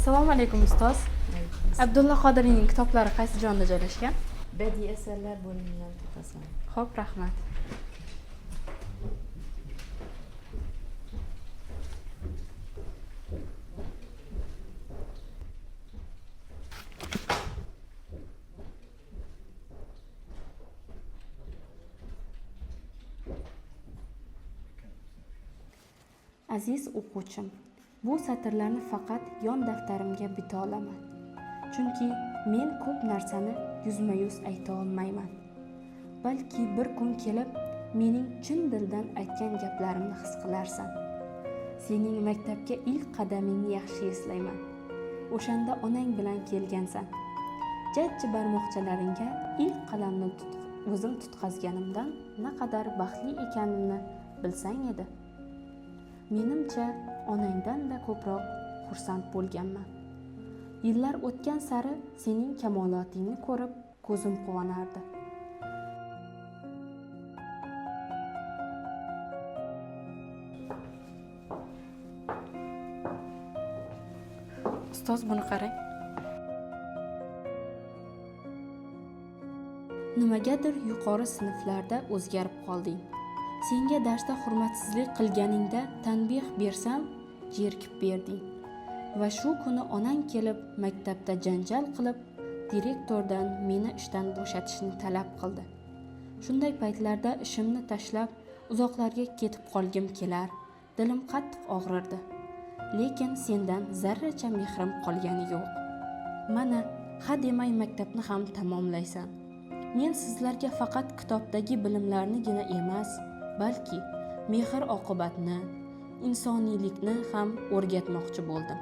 Assalomu alaykum, ustoz. Abdulla Qodiriyning kitoblari qaysi joyda joylashgan? Badiiy asarlar bo'limidan topasan. Xo'p, rahmat. Aziz o'quvchim, bu satrlarni faqat yon daftarimga bita olaman. Chunki men ko'p narsani yuzma-yuz ayta olmayman. Balki bir kun kelib mening chin dildan aytgan gaplarimni his qilarsan. Sening maktabga ilk qadamingni yaxshi eslayman. O'shanda onang bilan kelgansan. Jajji barmoqchalaringga ilk qalamni o'zim tutqazganimdan naqadar baxtli ekanimni bilsang edi. Menimcha, onangdan-da ko'proq xursand bo'lganman. Yillar o'tgan sari sening kamolotingni ko'rib ko'zim quvonardi. Ustoz, buni qarang. Nimagadir yuqori sinflarda o'zgarib qolding. Senga darsda hurmatsizlik qilganingda tanbeh bersam, jerkib berding. Va shu kuni onang kelib maktabda janjal qilib, direktordan meni ishdan bo'shatishni talab qildi. Shunday paytlarda ishimni tashlab uzoqlarga ketib qolgim kelar, dilim qattiq og'rirdi. Lekin sendan zarracha mehrim qolgani yo'q. Mana, ha demay maktabni ham tamomlaysan. Men sizlarga faqat kitobdagi bilimlarnigina emas, balki mehr oqibatni, insoniylikni ham o'rgatmoqchi bo'ldim.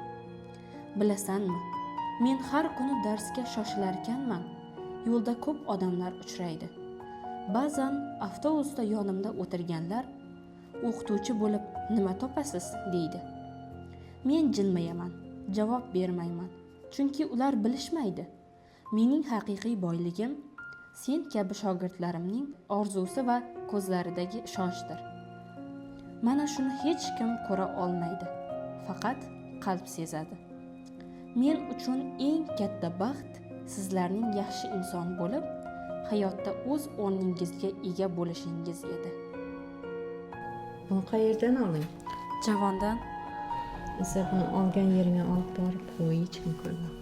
Bilasanmi, men har kuni darsga shoshilarkanman, yo'lda ko'p odamlar uchraydi. Ba'zan avtobusda yonimda o'tirganlar o'qituvchi bo'lib nima topasiz deydi. Men jilmayaman, javob bermayman, chunki ular bilishmaydi. Mening haqiqiy boyligim sen kabi shogirdlarimning orzusi va ko'zlaridagi ishonchdir. Mana shuni hech kim ko'ra olmaydi, faqat qalb sezadi. Men uchun eng katta baxt sizlarning yaxshi inson bo'lib, hayotda o'z o'rningizga ega bo'lishingiz edi. Buni qayerdan olding? Javondan. Esa buni olgan yeringga olib borib qo'y, hech kim ko'rmasin.